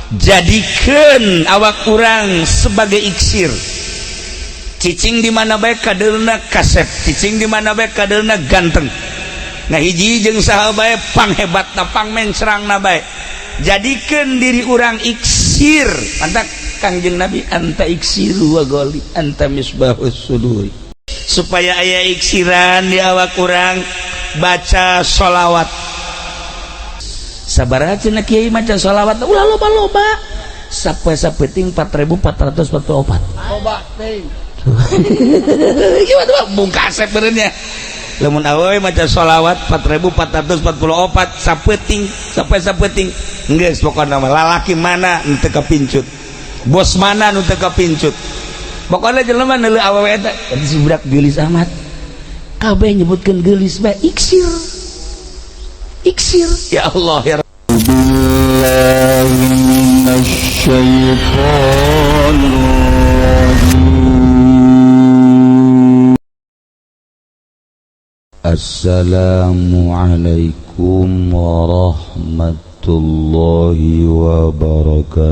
Jadikeun awak urang sebagai iksir. Cicing di mana bae kadeulna kasep, cicing di mana bae kadeulna ganteng. Nah, hiji jeung saha bae panghebatna, pangmencrangna bae. Jadikeun diri urang iksir. Mantak Kangjeng Nabi, anta iksiru wa goli anta misbahus suduri. Supaya aya iksiran di awak urang, baca sholawat. Sabaraha cenah kiai maca sholawat? Ulah loba-loba, sapoe sapeting 4444. Loba teuing. Gimana bung kasep benernya lamun awewe maca sholawat 4444 sapeting, sampai sapeting geus. Pokokna mah lalaki mana nu teu kapincut, bos mana nu teu kapincut, pokoknya jelema neuleuh awewe eta, si budak geulis amat, kabeh nyebutkeun geulis bae. Iksir, iksir, ya Allah ya. بالله من الشيطان الرجيم. السلام عليكم ورحمة الله وبركاته.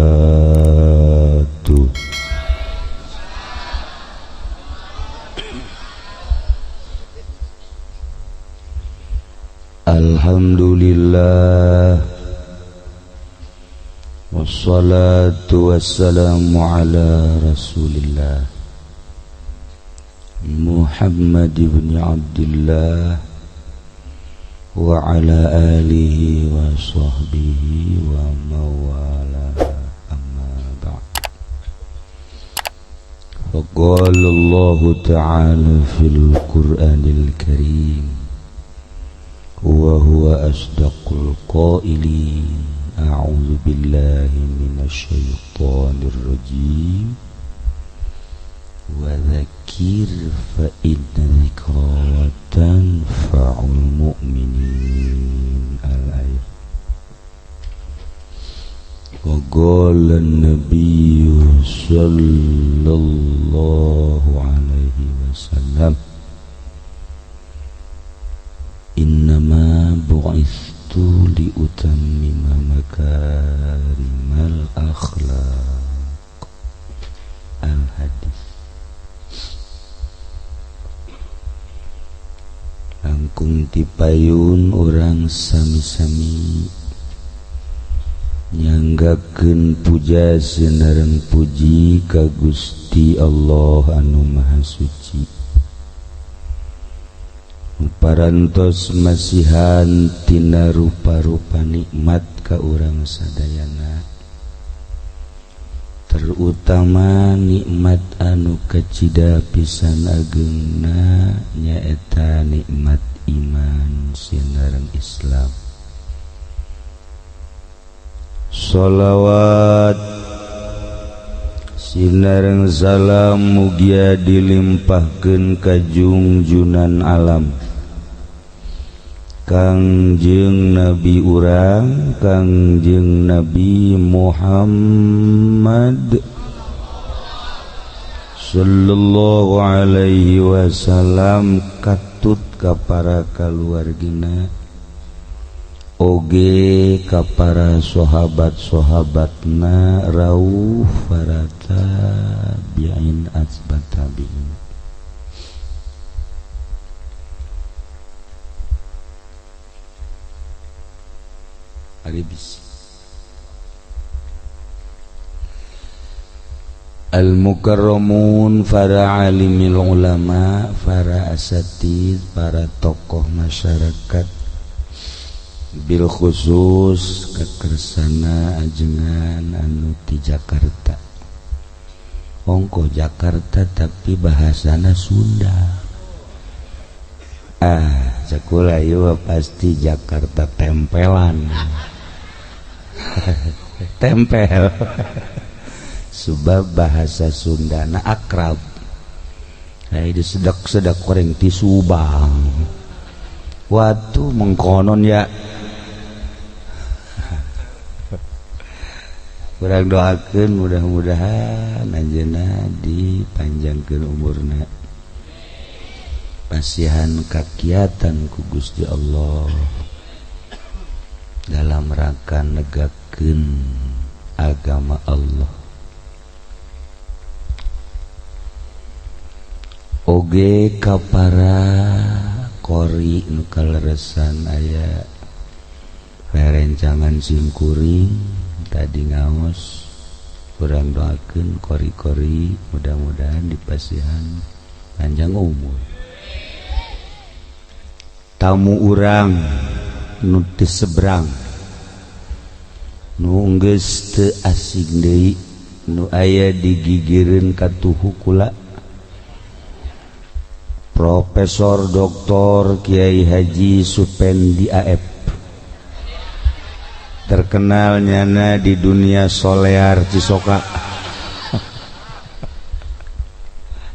الحمد لله والصلاة والسلام على رسول الله محمد بن عبد الله وعلى آله وصحبه ومن والاه. أما بعد، فقال الله تعالى في القرآن الكريم وهو أصدق القائلين: أعوذ بالله من الشيطان الرجيم، وذكر فإن الذكرى تنفع المؤمنين، الآية. وقال النبي صلى الله عليه وسلم: إنما بعثت لأتمم مكارم الأخلاق، الحديث. Langkung tipayun urang sami-sami nyanggakeun puja sinareng puji ka Gusti Allah anu Maha Suci, parantos masihan tina rupa-rupa nikmat ka urang sadayana, terutama nikmat anu kacida pisan agengna, nyaeta nikmat iman sinareng Islam. Sholawat sinareng salam mugia dilimpahkeun ka junjunan alam, Kangjeng Nabi urang, Kangjeng Nabi Muhammad sallallahu alaihi wasallam, katut ka para kaluargina oge ka para sahabat-sahabatna, rauh para tabi'in atba tabi'in. Aribis. Al-mukarramun, para alimil ulama, para asatid, para tokoh masyarakat, bil khusus kekersana ajengan anu di Jakarta. Ongko Jakarta tapi bahasana Sunda. Ah, cakula ieu pasti Jakarta tempelan. Tempel. Sebab bahasa Sundana akrab. Nah, disedak-sedak koreng ti Subang. Waktu mengkonon ya. Kurang doakeun mudah-mudahan anjeunna dipanjangkeun umurna. Pasihan kakiatan ku Gusti Allah dalam rangka negakeun Agama Allah. Oge ka para qori nu kaleresan aya rerencangan simkuring tadi ngaos, kurang doakeun kori-kori mudah-mudahan dipasihan panjang umur. Tamu urang nu teu seberang, nu geus teu asing deui, nu aya digigireun katuhu kula, Profesor Dr. Kiai Haji Supendi AF, terkenal nyana di dunia solear Cisoka.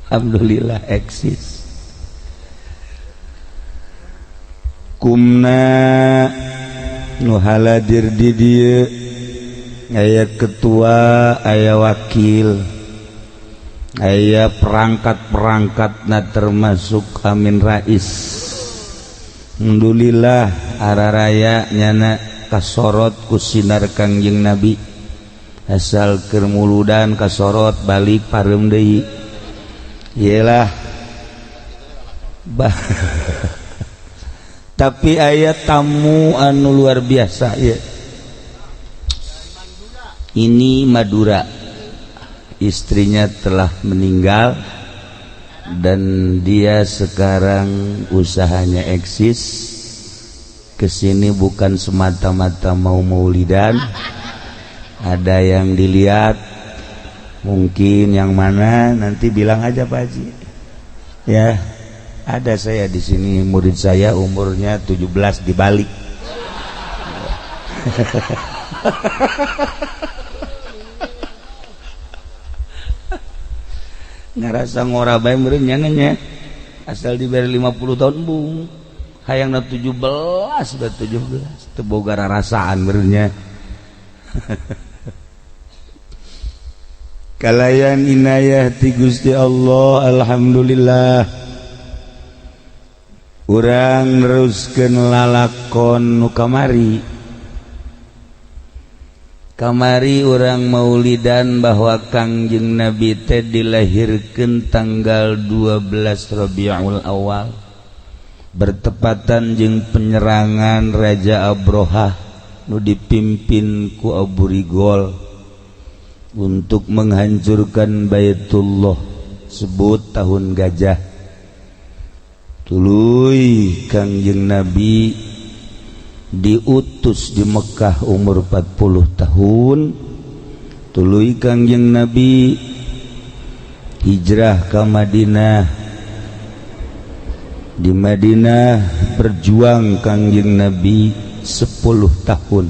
Alhamdulillah eksis. Kumna nu haladir di dieu aya ketua, aya wakil, aya perangkat-perangkat na termasuk Amin Rais. Alhamdulillah araraya nyana kasorot ku sinar Kangjeng Nabi, asal keur muludan kasorot balik pareum deui. Iyalah bah. Tapi aya tamu anu luar biasa ya. Ini Madura, istrinya telah meninggal dan dia sekarang usahanya eksis. Kesini bukan semata-mata mau maulidan, ada yang dilihat, mungkin yang mana nanti bilang aja Pak Haji. Ya, ada saya di sini, murid saya umurnya 17 dibalik. Ngerasa ngora bae meureun nya nya. Asal diberi 50 tahun bung. Hayangna 17 udah 17 teu boga rarasaan meureun nya. Kalayan inayah ti Gusti Allah, alhamdulillah. Urang neruskeun lalakon nu kamari. Kamari urang maulidan bahwa Kangjeng Nabi teh dilahirkeun tanggal 12 Rabiul Awal, bertepatan jeung penyerangan Raja Abrohah nu dipimpin ku Abu Rigol untuk menghancurkan Baitullah, sebut tahun gajah. Tuluy Kangjeng Nabi diutus di Mekah umur 40 tahun. Tuluy Kangjeng Nabi hijrah ke Madinah. Di Madinah berjuang Kangjeng Nabi 10 tahun.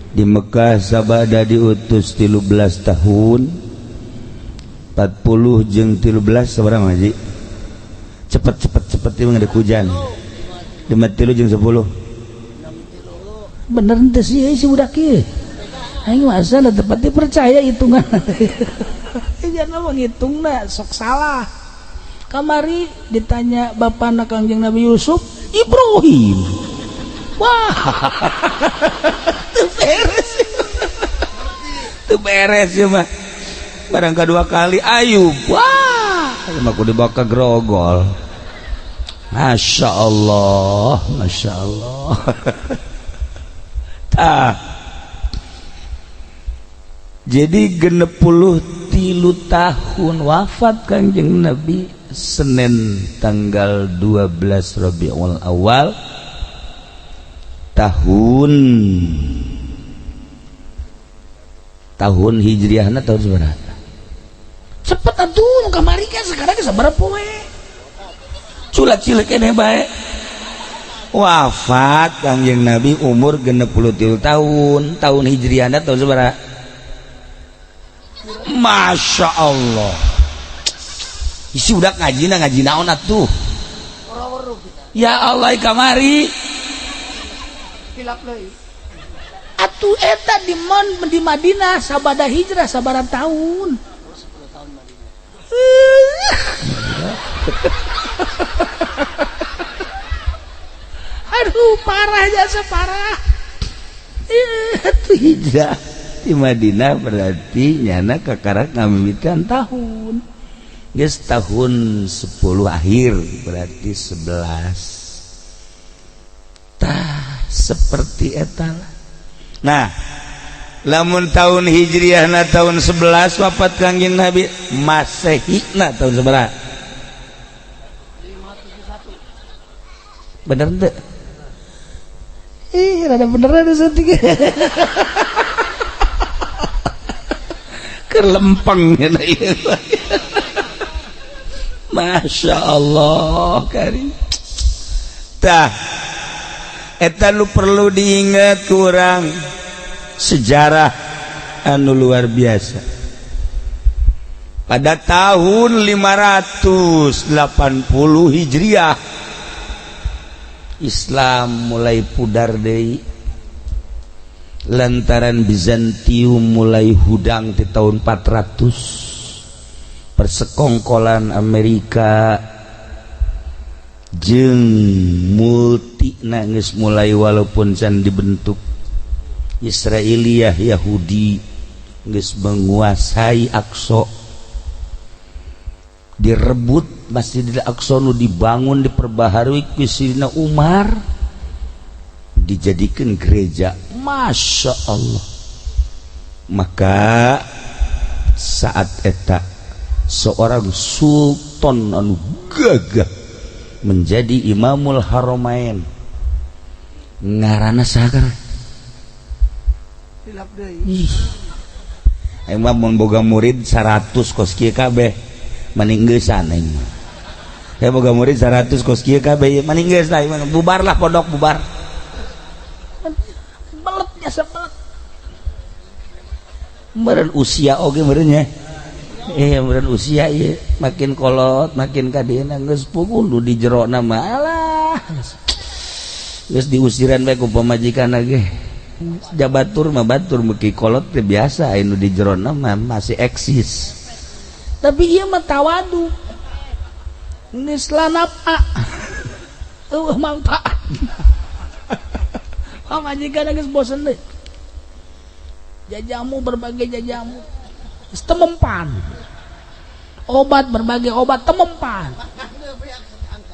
Di Mekah sabada diutus 13 tahun. 40 jeung 13 sabaraha Haji? Cepet ieu ada hujan. 5 tilu jeung 10. Bener henteu sih si budak ieu. Aing mah asal tepat dipercaya hitungan. Jangan menghitungna sok salah. Kamari ditanya bapana Kangjeng Nabi Yusuf, Ibrahim. Wah. Teu beres. Teu beres ya mah. Barang kedua kali Ayub. Wah, mah kudu dibawa ke grogol. Masya Allah, Masya Allah. Tah. Jadi 63 tahun wafat Kangjeng Nabi Senin tanggal 12 Rabiul Awal tahun Hijriahna tahun sabaraha? Cepet atuh kamari kan sekarang sabaraha poe? Culak cilik keneh bae. Wafat Kangjeng Nabi umur 63 tahun, tahun Hijriahna tahun sabaraha? Masya Allah. Isi udah ngaji ngaji naon atuh. Ya Allah kamari. Atuh eta di mon di Madinah sabada hijrah sabaraha tahun? 10 tahun Madinah. Aduh parah jasa parah. Itu hijrah. Di Madinah berarti nyana kakarak ngamimitan tahun. Geus tahun 10 akhir berarti 11. Tah seperti eta lah. Nah, lamun tahun Hijriahna tahun 11 wafat Kangjeng Nabi, Masehina tahun seberapa? 571. Bener teu? Ih, rada bener ada saeutik. Keur lempeng nya ieu. Masya Allah karim. Tah eta lu perlu diingat kurang sejarah anu luar biasa. Pada tahun 580 Hijriah Islam mulai pudar deui lantaran Bizantium mulai hudang di tahun 400. Persekongkolan Amerika jeung multi nangis mulai walaupun can dibentuk Israiliyah Yahudi geus menguasai Aqsa, direbut Masjidil Aqsa nu dibangun diperbaharui ku Sayyidina Umar dijadikan gereja. Masya Allah. Maka saat eta seorang sultan anu gagah menjadi Imamul Haramain ngaranna saha? Ih. Aing mah mun boga murid 100 kos kieu kabeh mending geusan aing mah. Ya boga murid 100 kos kieu kabeh mending geus lah bubarlah pondok bubar. Belet jasa belet. Meureun usia oge meureun nya. Meureun usia ieu makin kolot makin ka dieuna geus puguh nu di jerona mah alah. Geus diusiran bae ku pamajikan ge. Jabatur mah batur beuki kolot teh biasa anu di jerona mah masih eksis. Tapi ieu mah tawadu. Geus lanapa. Eueuh manfaat. Pamajikan geus bosen deui. Jajamu berbagai jajamu. Geus temempan. Obat berbagai obat temempan.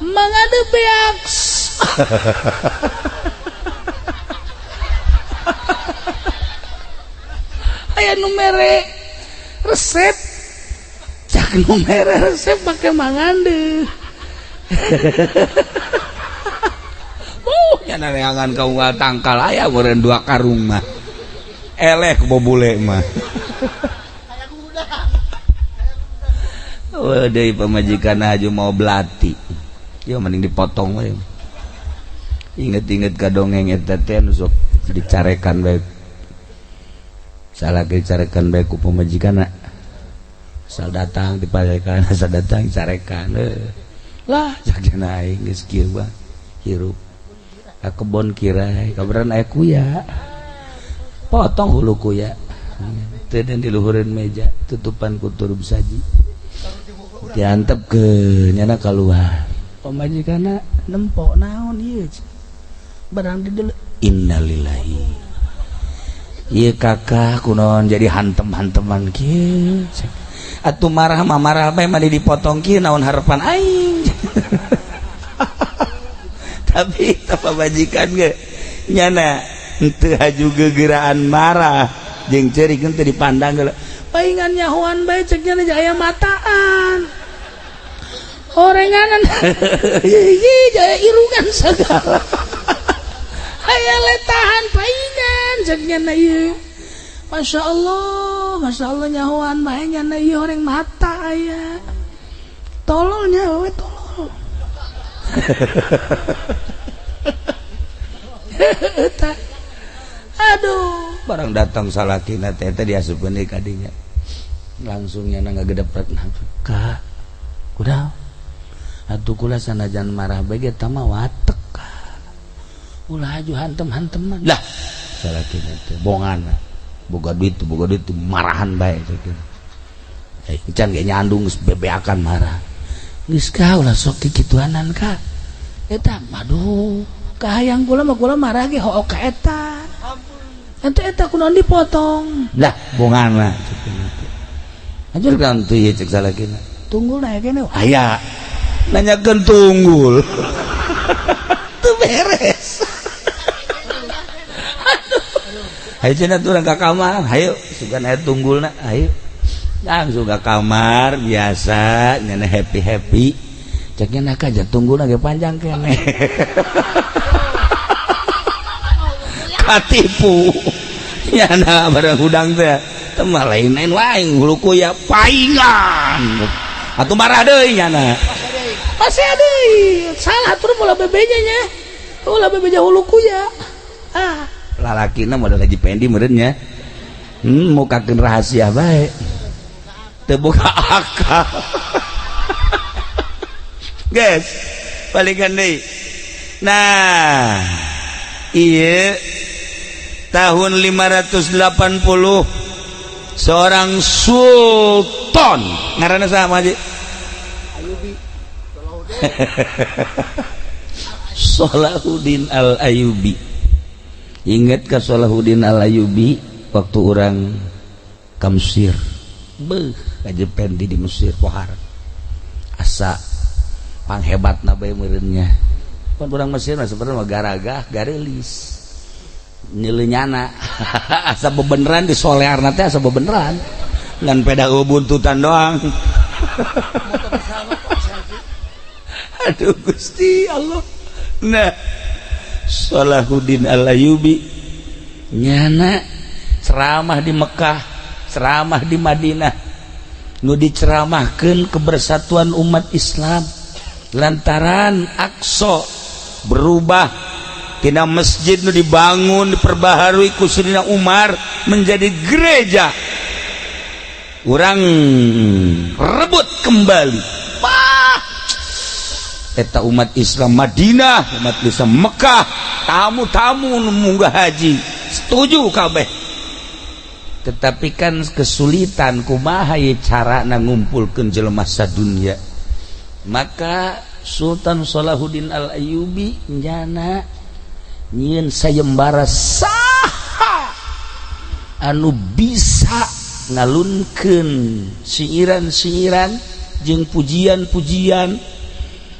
Mangade beak. Aya nu mere resep. Cak nu mere resep make mangande. Nya neangan ka unggal tangkal aya meureun 2 karung mah. Eleh ku bobule mah. Oh, deui pamajikan aju mau belati. Ya mending dipotong we. Inget-inget ka dongeng eta teh nu sok dicarekan bae. Salah dicarekan bae ku pamajikanna. Asal datang diparekan, asal datang dicarekan. Lah jagana aing geus kieu mah hirup. Ka kebon kirai, kabaran aya kuya. Potong hulu kuya. Teu dan diluhureun meja, tutupan ku turub saji. Diantep ke nyana keluar pamajikanna nempok naon ieu barang di deuleu innalillahi ieu kakak kunaon jadi hantem-hanteman kieu atuh marah mah marah bae mah dipotong kieu naon harapan aing. Tapi tah pamajikan ge nyana henteu haju gegeraan marah jeung ceurik henteu dipandang geuleuh paingan nyahoan bae cek nya aya mataan orenganan jaya irungan segala aya letahan paingan cek nya ieu Masya Allah nyahoan bae nya ieu oreng mata aya tolol nya we tolol. Aduh barang datang salakina teh teh diasupkeun deui ka dinya langsung nyana ngagedepret ka kuda atuh kula sanajan marah bae ge eta mah watek ulah aju hantem-hanteman lah salakina teh bongan boga duit marahan bae cek can ge nyandung geus bebeakan marah geus ka ulah sok kikituanan ka eta aduh kahayang kula mah kula marah ge hook ka eta Ente eta kunaon dipotong? Lah, bongana. Anjir kan tuh ieu cek salakina. Tunggul na kene. Aya. Nanyakeun tunggul. Teu beres. Aduh. Hayu cenah urang ka kamar, hayu sugan aya tunggulna, hayu. Langsung ke kamar biasa nyana happy-happy. Ceknya nak aja tunggulna ge panjang keneh. Katipu. Nyana barang hudang teh. Teu lain-lain wae hulu kuya paingan. Atuh marah deui nyana. Pasea deui. Salah atur mola bebeja nya. Ulah bebeja hulu kuya. Ah, lalakina modal Haji Pendi meureun nya. Mukakeun rahasia bae. Teu boga akal. Guys, balikan deui. Nah, ieu tahun 580 seorang sultan ngaranna saha Haji? Ayubi. Salahuddin Al-Ayyubi. Ingat ka Salahuddin Al-Ayyubi waktu orang ka Mesir. Beuh, Haji Pendi di Mesir pohar. Asa panghebatna bae meureun nya. Pan urang Mesir mah sebenarnya mah garagah, garelis. Nyelenyana asa bebeneran di solearna teh asa bebeneran. Ngan peda buntutan doang. Aduh Gusti Allah. Nah, Salahuddin Al-Ayyubi nyana ceramah di Mekah, ceramah di Madinah, nu diceramahkeun kebersatuan umat Islam lantaran Aqsa berubah tina masjid nu dibangun diperbaharui ku Sayyidina Umar menjadi gereja. Urang rebut kembali. Wah, eta umat Islam Madinah, umat Islam Mekah, tamu-tamu nu munggah haji setuju kabeh. Tetapi kan kesulitan kumaha ye carana ngumpulkeun jelema sadunya. Maka Sultan Salahuddin Al-Ayyubi nyana nyieun sayembara saha anu bisa ngalunkeun siiran-siiran jeung pujian-pujian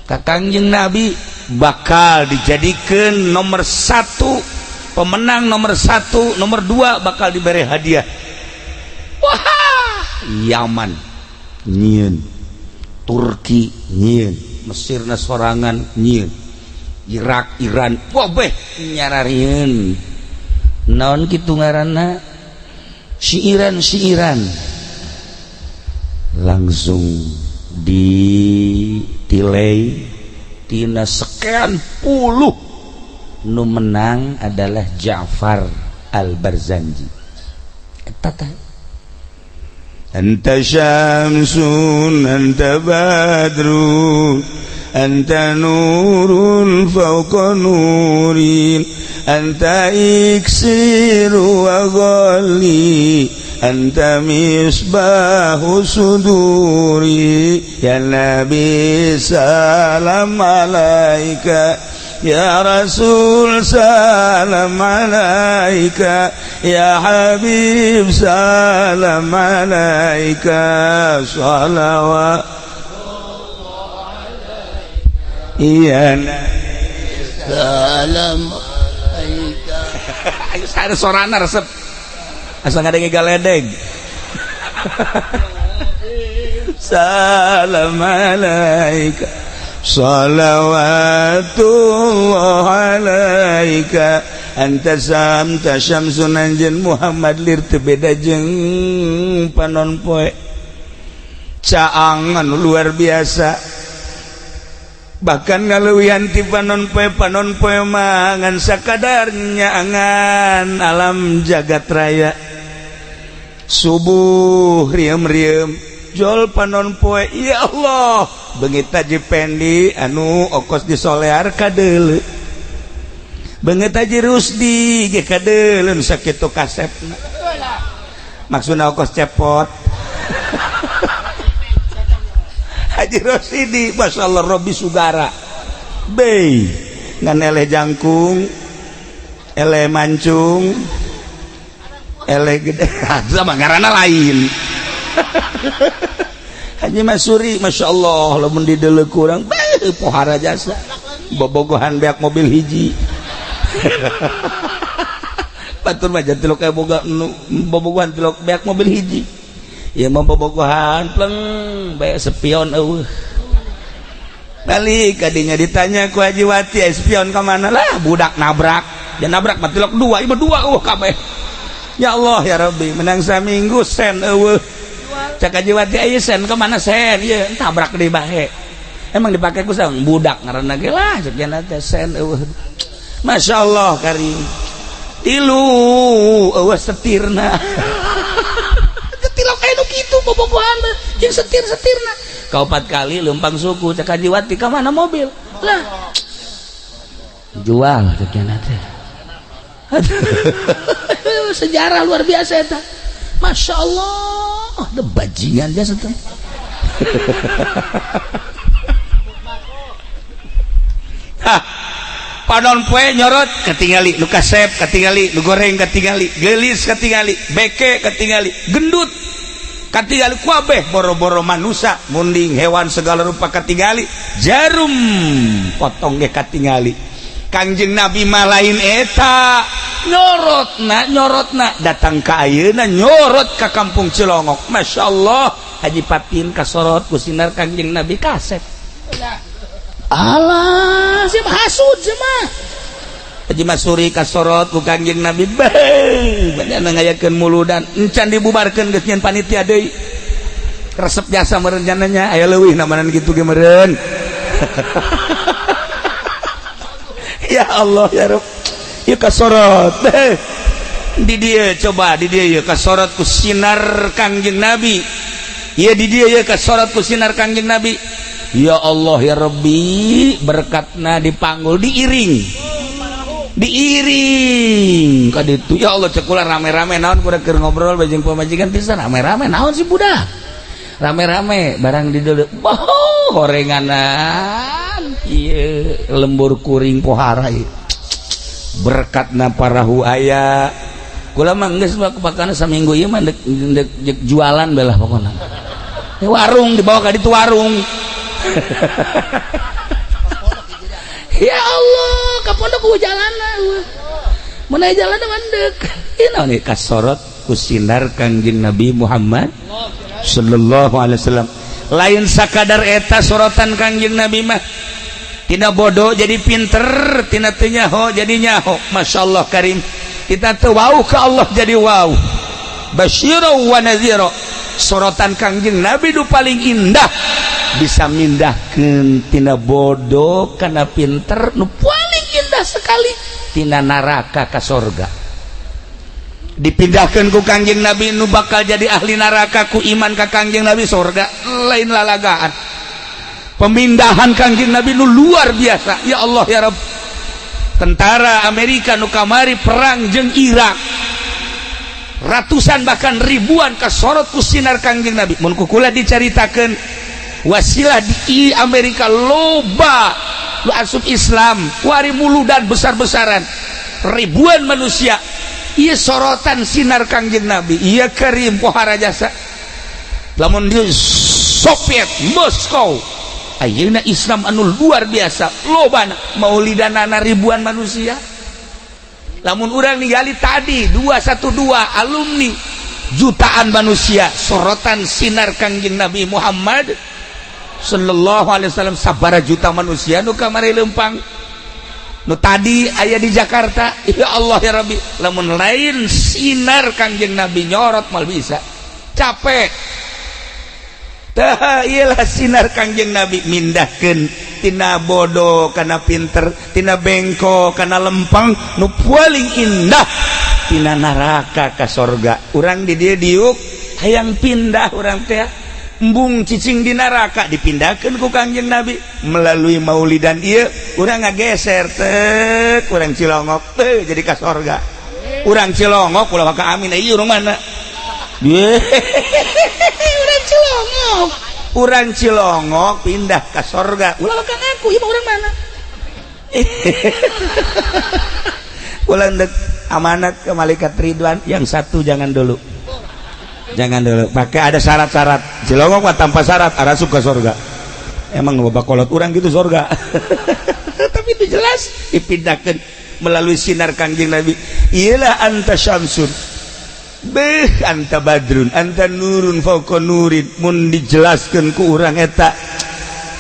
ka Kangjeng Nabi bakal dijadikan nomor satu pemenang, nomor satu, nomor dua bakal diberi hadiah. Wah, Yaman nyieun, Turki nyieun, Mesir sorangan nyieun, Irak, Iran, wah beh nyararieun naon kitu ngaranna siiran-siiran langsung ditilai tina sekian puluh nu menang adalah Ja'far Al-Barzanji. Eta teh Anta syamsun, anta badrun, anta nurun fawqa nurin, anta iksiru wa ghali, anta misbahu suduri, ya Nabi salam alaika, ya Rasul salam alaika, ya Habib salam alaika, salawat iya salam alaika. Ayo ada sorana resep asal ngadenge galedeg. Salam alaika, salawatullah alaika, anta samta syamsun anjeun Muhammad lir teu beda jeung panon poe caang anu luar biasa, bahkan ngaleuwihan ti panon poe. Panon poe mah ngan sakadar nyaangan alam jagat raya, subuh riem-riem jol panon poe. Ya Allah, beungit Haji Pendi anu okos di solear kadeuleu, beungit Haji Rusdi ge kadeuleu sakitu kasepna, maksudna okos cepot. Haji Rosidi masyaallah Robi Sugara bei ngan eleh jangkung eleh mancung. Eleh gede sama ngaranna lain. Haji Masuri Masya Allah lamun dideuleu kurang beuh pohara jasa bobogohan beak mobil hiji. Batur mah jangan tilok boga bobogohan tilok beak mobil hiji. Ieu mah bobogohan pleng bae spion eueuh. Balik kadinya ditanya ku Haji Wati, spion ka mana lah budak nabrak. Dia nabrak mah tilok dua, ieu dua eueuh kabeh. Ya Allah ya Rabbi, menang saminggu sen eueuh. Cak Haji Wati aya sen ka mana sen? Ieu tabrak di bahe. Emang dipake ku sang budak ngaranna ge lah cek jana teh sen eueuh. Masya Allah karim. Tilu eueuh setirna. Tilok aya nu kitu bobogohan jeung setir-setirna. Kaopat kali lempang suku cek Haji Wati ka mana mobil? Lah. Jual cek jana teh. Sejarah luar biasa eta. Masya Allah, ada bajingan jasa teh. Hah, panon poe nyorot katingali nu kasep katingali nu goreng katingali geulis katingali beke katingali gendut katingali kuabeh boro-boro manusia munding hewan segala rupa katingali jarum potong ge katingali. Kangjeng Nabi mah lain eta nyorotna datang ka ayeuna nyorot ka kampung Cilongok. Masya Allah Haji Patin kasorot ku sinar Kangjeng Nabi kasep. Alah siapa hasud mah Haji Masuri kasorot ku Kangjeng Nabi beuh banyana ngayakeun muludan encan dibubarkeun geus nyeun panitia deui resep jasa meureun nya aya leuwih namanan kitu ge meureun. Ya Allah ya Rabb ieu kasorot di dieu coba di dieu ieu kasorot ku sinar Kangjeng Nabi ieu di dieu ieu kasorot ku sinar Kangjeng Nabi. Ya Allah ya Rabbi berkatna dipanggul diiring diiring ka ditu ya Allah cek kula rame-rame naon kuda keur ngobrol jeung pamajikan pisan rame-rame naon sih budak rame-rame barang di deuleu boh horenganan ieu lembur kuring pohara ieu berkatna parahu aya kula mah geus mah pakana saminggu ieu mah dek jualan belah pokona warung dibawa ka ditu warung. Ya Allah ka pondok ku jalanna mun aya jalanna mandek ieu naon ieu kasorot ku sinar Kangjeng Nabi Muhammad sallallahu alaihi wasallam. Lain sakadar eta sorotan Kangjeng Nabi mah tina bodoh jadi pinter tina teu nyaho jadi nyaho. Masya Allah karim kita teu wau ka Allah jadi wau basyira wa nadhira. Sorotan Kangjeng Nabi nu paling indah bisa mindahkeun tina bodoh kana pinter nu paling indah sekali tina neraka ka sorga dipindahkeun ku Kangjeng Nabi nu bakal jadi ahli neraka ku iman ka Kangjeng Nabi sorga lain lalagaan. Pemindahan Kangjeng Nabi nu luar biasa ya Allah ya Rabb. Tentara Amerika nu kamari perang jeung Irak ratusan bahkan ribuan kasorot ku sinar Kangjeng Nabi. Mun ku kula dicaritakeun wasilah di Amerika loba lu asup Islam wari muludan besar-besaran ribuan manusia ieu sorotan sinar Kangjeng Nabi ieu karim pohara jasa. Lamun di Soviet Moskow ayeuna Islam anu luar biasa lobana maulidanana ribuan manusia. Lamun urang ningali tadi 212 alumni jutaan manusia sorotan sinar Kangjeng Nabi Muhammad sallallahu alaihi wasallam sabara juta manusia nu kamari lempang nu tadi aya di Jakarta. Ya Allah ya Rabbi lamun lain sinar Kangjeng Nabi nyorot mal bisa capek. Tah iyalah sinar Kangjeng Nabi mindahkeun tina bodoh kana pinter tina bengko kana lempang nu paling indah tina neraka ka sorga. Urang di dieu diuk hayang pindah urang teh embung cicing di neraka dipindahkeun ku Kangjeng Nabi melalui maulidan ieu urang ngageser teh urang Cilongok teh jadi ka sorga. Urang Cilongok ulah maka amin ieu urang mana urang Cilongok urang Cilongok pindah ke sorga ulah maka ngaku ieu mah urang mana. Ulah dek amanat ke malaikat Ridwan, yang satu jangan dulu, jangan dulu, pakai ada syarat-syarat. Cilongok mah tanpa syarat arasup ke surga. Emang bapak kolot urang gitu surga. Tapi itu jelas dipindahkan melalui sinar Kangjeng Nabi. Iyalah anta syamsun, beh anta badrun, anta nurun fauqa nurin. Mun dijelaskan ku urang eta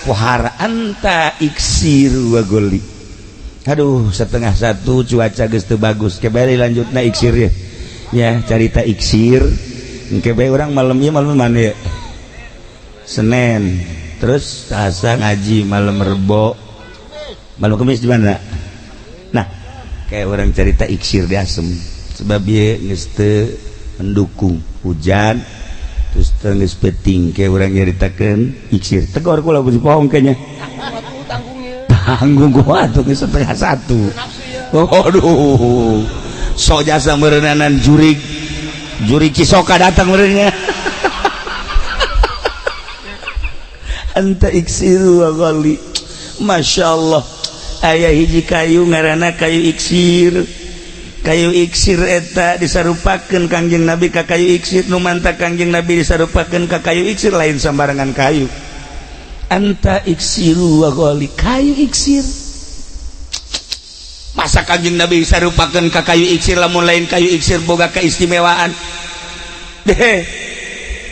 pohara anta iksir wa goli. Aduh, 12.30, cuaca geus teu bagus. Kebari lanjutna iksir ya, ya carita iksir. Engke bae urang malam ieu, malam mana ya? Senin terus Selasa ngaji, malam Rebo, malam Kemis di mana? Nah, kayak orang cerita iksir di Asem, sebab ieu geus teu mendukung, hujan terus geus peuting. Kayak orang nyaritakeun iksir, tegor kula bohong kayaknya. Tanggung gua tuh 12.30. Aduh, sok jasa meureunanan jurig jurig Cisoka datang meureunnya. Anta iksiru wa ghali. Masya Allah, aya hiji kayu ngaranna kayu iksir. Kayu iksir eta disarupakeun Kangjeng Nabi ka kayu iksir. Nu manta Kangjeng Nabi disarupakeun ka kayu iksir lain sambarangan kayu. Anta iksiru wa ghali, kayu iksir. Masa Kangjeng Nabi disarupakeun ka kayu iksir lamun lain kayu iksir boga keistimewaan? Deh,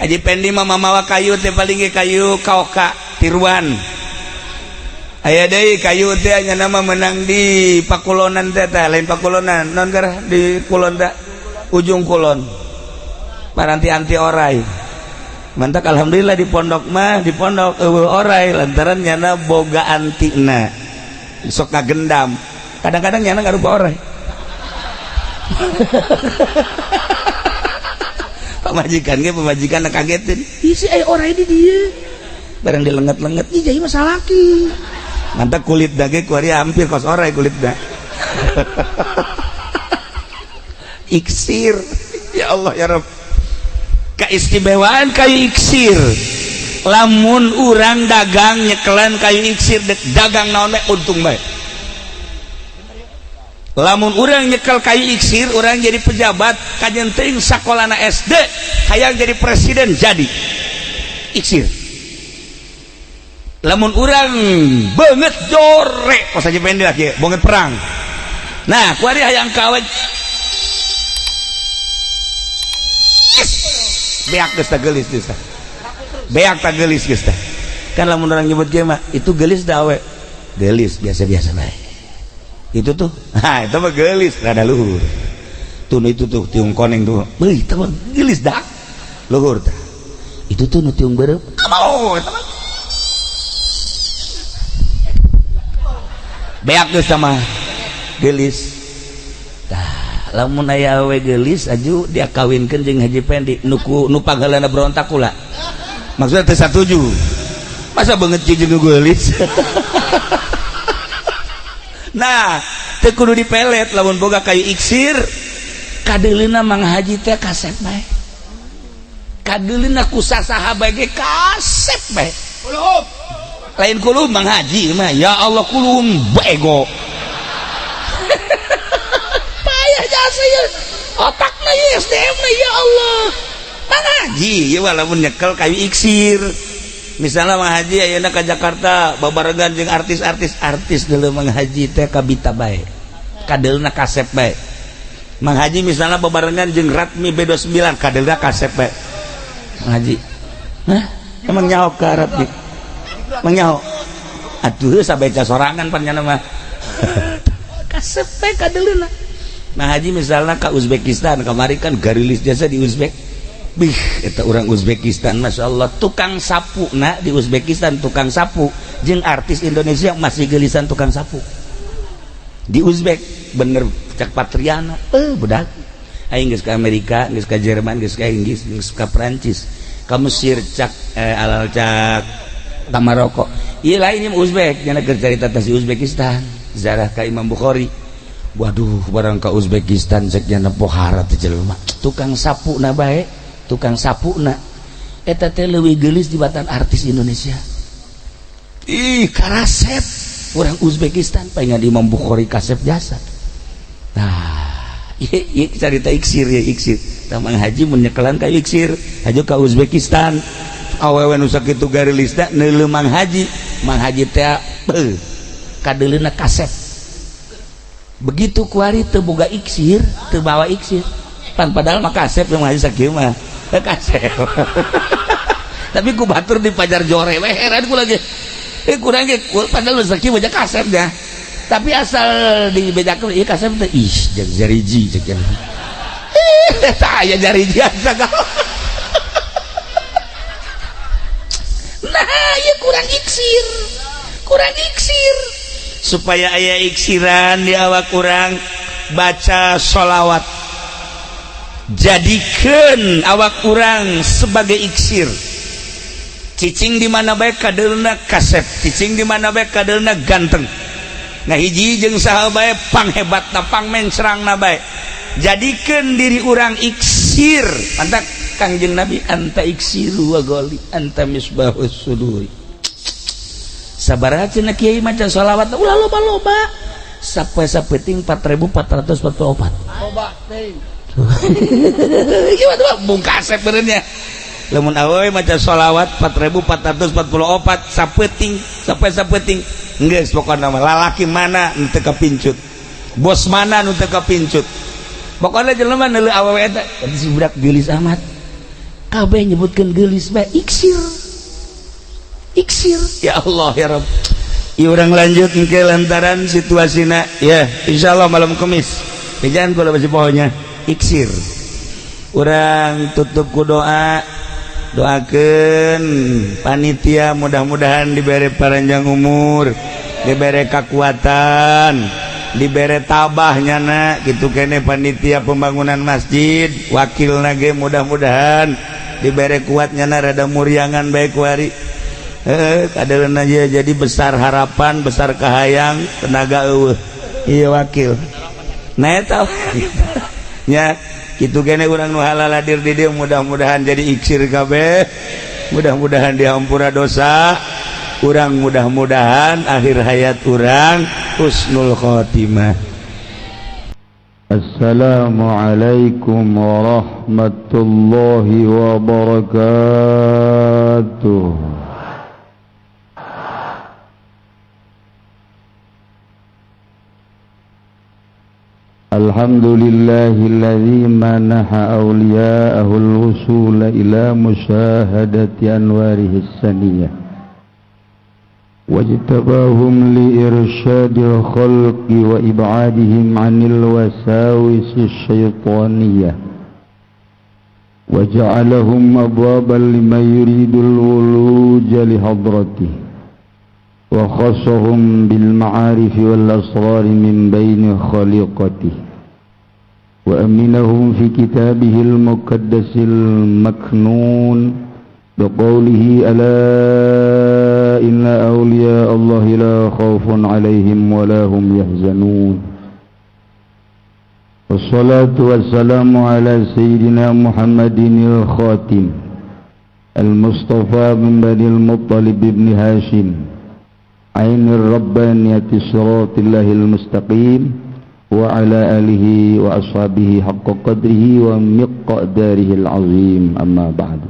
Haji Pendi mah mamawa kayu teh paling ge kayu kaoka tiruan. Aya deui kayu teh nya nama menang di Pakulonan teh, tah lain Pakulonan non garah di kulon teh, ujung kulon paranti anti orai. Mantak alhamdulillah di pondok mah, di pondok eueuh orai lantaran nyana boga antina, sok ngagendam. Kadang-kadang nyana ngarupa orai. Pamajikan ge pamajikan kagetin, isi aya orai di dieu, barang dilenget-lenget ih jadi masalah salaki. Mantap kulit dage kuari hampir kos orai kulit dah. Iksir, ya Allah ya Rabb, keistimewaan kayu iksir. Lamun urang dagang nyekelan kayu iksir, dek dagang naon bae untung bae. Lamun urang nyekel kayu iksir, urang jadi pejabat kajen teuing sakolana SD hayang jadi presiden jadi iksir. Lamun urang banget jore kos aja pendek lagi banget perang, nah kuari hayang kawin beak geus tah, geulis geus tah, beak tah geulis geus tah. Kan lamun orang nyebut ge mah itu geulis da awe geulis biasa-biasa bae. Itu tuh, nah itu mah geulis rada luhur tuh, itu tuh tiung koneng tuh, beuh itu mah geulis dak luhur tah. Itu tuh nu tiung beureum mau eta mah beak geus tah mah geulis tah. Lamun aya awe geulis aju dia kawinkeun jeung Haji Pendi nu ku nu pangheulana berontak kula, maksudnya teu satuju, masa beungeut jeung geulis. Nah, teu kudu dipelet lamun boga kayu iksir, kadeulina Mang Haji teh kasep bae, kadeulina ku sasaha bae ge kasep bae. Kulum lain kulum Mang Haji mah, ya Allah kulum bego. Payah jasa ya otakna ya SDM na ya Allah. Mang Haji ya walaupun nyekel kayu iksir, misalnya Mang Haji ayeuna ka Jakarta babarengan jeung artis-artis, artis deuleu Mang Haji teh kabita bae, kadeulna kasep bae. Mang Haji misalnya babarengan jeung Ratmi B29, kadeulna kasep bae Mang Haji. Hah, emang nyaho ka Ratmi? Emang nyaho? Atuh sabeca sorangan pan nyana mah. Kasep bae kadeulna Mang Haji. Misalnya ka Uzbekistan kamari kan garilis jasa di Uzbek. Bih, eta orang Uzbekistan Masya Allah, tukang sapu na di Uzbekistan, tukang sapu jeung artis Indonesia masih gelisan tukang sapu di Uzbek. Bener cak Patriana, budak aing geus ka Amerika, geus ka Jerman, geus ka Inggris, geus ka Prancis, ka Mesir, cak alal cak ka Maroko. Ieu lain ieu Uzbek nya keur carita teh si Uzbekistan zarah ka Imam Bukhari. Waduh, barang ka Uzbekistan cek nya pohara teh jelema tukang sapu na bae, tukang sapu na eta teh leuwih geulis dibatan artis Indonesia. Ih, karasep orang Uzbekistan pengen Imam Bukhari kasep jasa. Nah, Ieu carita iksir ya, iksir. Tah, Mang Haji mun nyekelan ka iksir, hajo ka Uzbekistan. Awewe nu sakitu garilisna neuleuh Mang Haji. Mang Haji teh beuh kadeuleuna kasep. Begitu kuari teu boga iksir, teu bawa iksir. Pan padahal mah kasep Mang Haji sakieu mah. Kasep. Tapi ku batur di pajar jore we, heran ku lagi. Eh, kurang ge padahal nu sakieu mah kasep nya. Tapi asal dibedakeun ieu kasep teh, ih, jeung jariji cek. Eh, tah aya jariji sagala. Nah, ieu kurang iksir. Kurang iksir. Supaya aya iksiran di awak kurang, baca sholawat. Jadikan awak kurang sebagai iksir. Cicing di mana bae kadeulna kasep, cicing di mana bae kadeulna ganteng. Ngahiji jeung saha bae panghebatna, pangmencrangna bae. Jadikan diri urang iksir. Mantap Kangjeng Nabi, anta iksiru wa goli anta misbahus suduri. Sabaraha cenah kiai maca sholawat ulah loba-loba. Sapoe sapenting 4444. Loba teuing. Gimana tuh bung kasep benernya. Lamun awewe maca sholawat 4444 sapeting sampai sapeting geus, pokona mah lalaki mana nu teu kapincut, bos mana nu teu kapincut, pokona jelema neuleuh awewe eta si budak geulis amat, kabeh nyebutkeun geulis bae. Iksir, iksir. Ya Allah ya Rabb. Ieu urang lanjut engke lantaran situasina ya, insyaallah malam Kamis bejaan kula masih pohonya iksir. Urang tutup ku doa. Doakeun panitia mudah-mudahan diberi panjang umur, diberi kekuatan, diberi tabah nyana gitu kene. Panitia pembangunan masjid, wakil nage, mudah-mudahan diberi kuat nyana. Rada muriangan baik wari, eh kadeulna aja jadi besar harapan, besar kahayang, tenaga eueuh. Iya, wakil. Nah, eta nya kitu kene. Urang nu halal hadir di dieu mudah-mudahan jadi iksir kabeh, mudah-mudahan dihampura dosa urang, mudah-mudahan akhir hayat urang husnul khotimah. Assalamualaikum warahmatullahi wabarakatuh. الحمد لله الذي منح أولياءه الوصول إلى مشاهدة أنواره السنية واجتباهم لإرشاد الخلق وإبعادهم عن الوساوس الشيطانية وجعلهم أبوابا لمن يريد الولوج لحضرته وخصهم بالمعارف والأسرار من بين خليقته وأمنهم في كتابه المقدس المكنون بقوله: ألا إن أولياء الله لا خوف عليهم ولا هم يحزنون. والصلاة والسلام على سيدنا محمد الخاتم المصطفى من بني المطلب بن هاشم عين الربانية صراط الله المستقيم وعلى آله وأصحابه حق قدره ومقداره العظيم. أما بعد،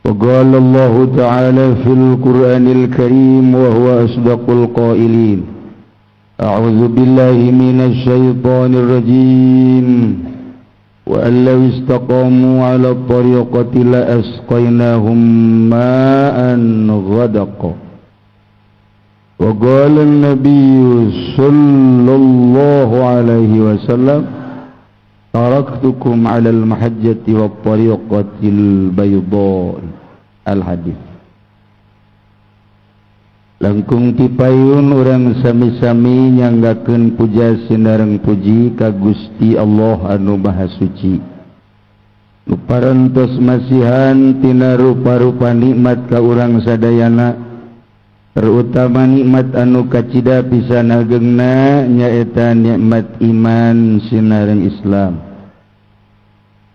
وقال الله تعالى في القرآن الكريم وهو أصدق القائلين: أعوذ بالله من الشيطان الرجيم، وأن لو استقاموا على الطريقة لأسقيناهم ماء غدقا. وقال النبي صلى الله عليه وسلم: تركتكم على المحجة والطريقة البيضاء. الحديث. Langkung tipayun urang sami-sami nyanggakeun puja sinareng puji ka Gusti Allah anu Maha Suci, nu parantos masihan tina rupa-rupa nikmat ka urang sadayana, terutama nikmat anu kacida pisan agengna, nyaeta nikmat iman sinareng Islam.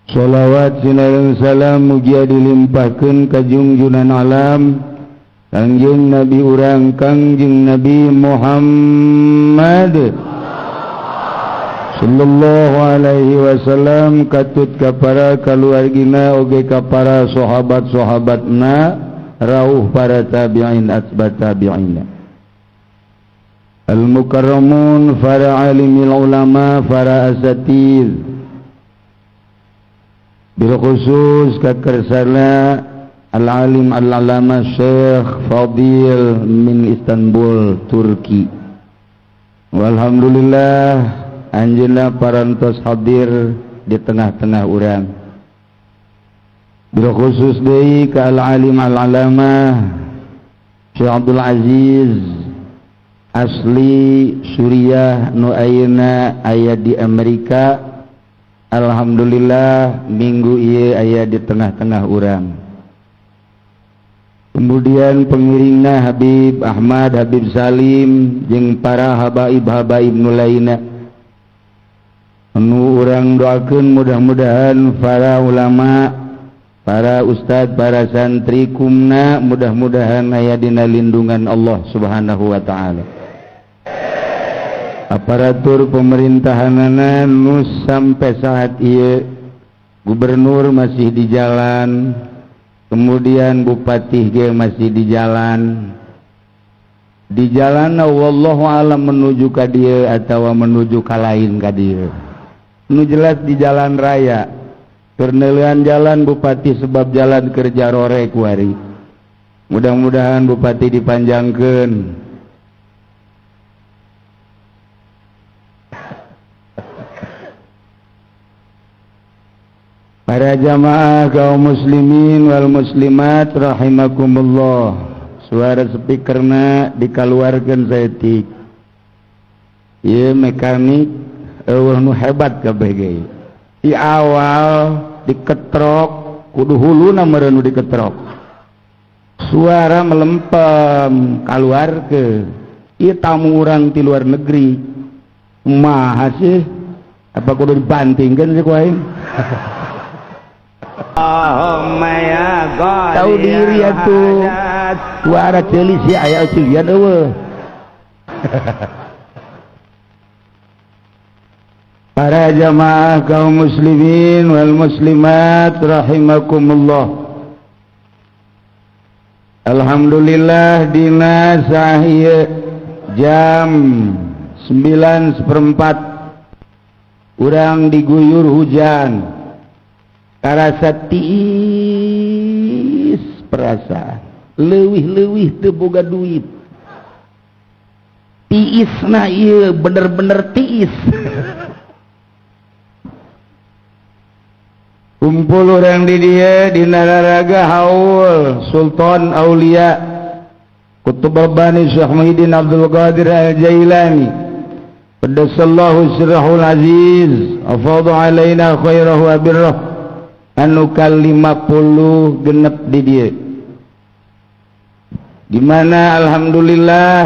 Sholawat sinareng salam mugia dilimpahkeun ka junjunan alam, Kangjeng Nabi urang, Kangjeng Nabi Muhammad. Sallallahu alaihi wasallam katut ka para kaluargina oge ka para sahabat-sahabatna rauh para tabi'in atba tabi'ina. Al-mukarramun para alimil ulama para asatiz bil khusus kakersana al-alim al-alama Syekh Fadil min Istanbul Turki. Walhamdulillah anjeunna parantos hadir di tengah-tengah urang. Bil khusus deui ka al-alim al-alama Syekh Abdul Aziz asli Suriah nu ayeuna aya di Amerika. Alhamdulillah minggu ieu aya di tengah-tengah urang. Kemudian pengiringna Habib Ahmad, Habib Salim jeung para habaib-habaib nu lainna. Nu urang doakeun mudah-mudahan para ulama, para ustad, para santri kumna mudah-mudahan aya dina lindungan Allah Subhanahu wa taala. Aparatur pemerintahanana nu sampai saat ieu gubernur masih di jalan, kemudian bupati ge masih di jalan. Di jalan wallahu alam menuju ka dieu atawa menuju ka lain ka dieu. Nu jelas di jalan raya. Keur neuleuan jalan bupati sebab jalan kerja rore kuari. Mudah-mudahan bupati dipanjangkeun. Para jamaah kaum muslimin wal muslimat rahimakumullah. Suara speakerna dikaluarkeun saeutik. Ieu mekanik eueuh nu hebat kabeh ge. Di awal diketrok kudu huluna meureun nu diketrok. Suara melempem kaluarkeun. Ieu tamu urang ti luar negeri. Kumaha sih? Apa kudu dibantingkeun sih ku aing? Tahu diri atuh. Suara ceuli si aya ceulian eueuh. Para jamaah kaum muslimin wal muslimat rahimakumullah. Alhamdulillah dina sahieu jam 9.15 urang diguyur hujan. Karasa tiis perasaan leuwih-leuwih teu boga duit. Tiisna ieu bener-bener tiis. Kumpul urang di dieu dina raraga haul Sultan Aulia Qutub Rabbani Syekh Muhyiddin Abdul Qadir Al-Jailani Qaddasallahu sirrahul aziz afadha alaina khairahu wa birrah anu ka-50 genep di dieu. Di mana alhamdulillah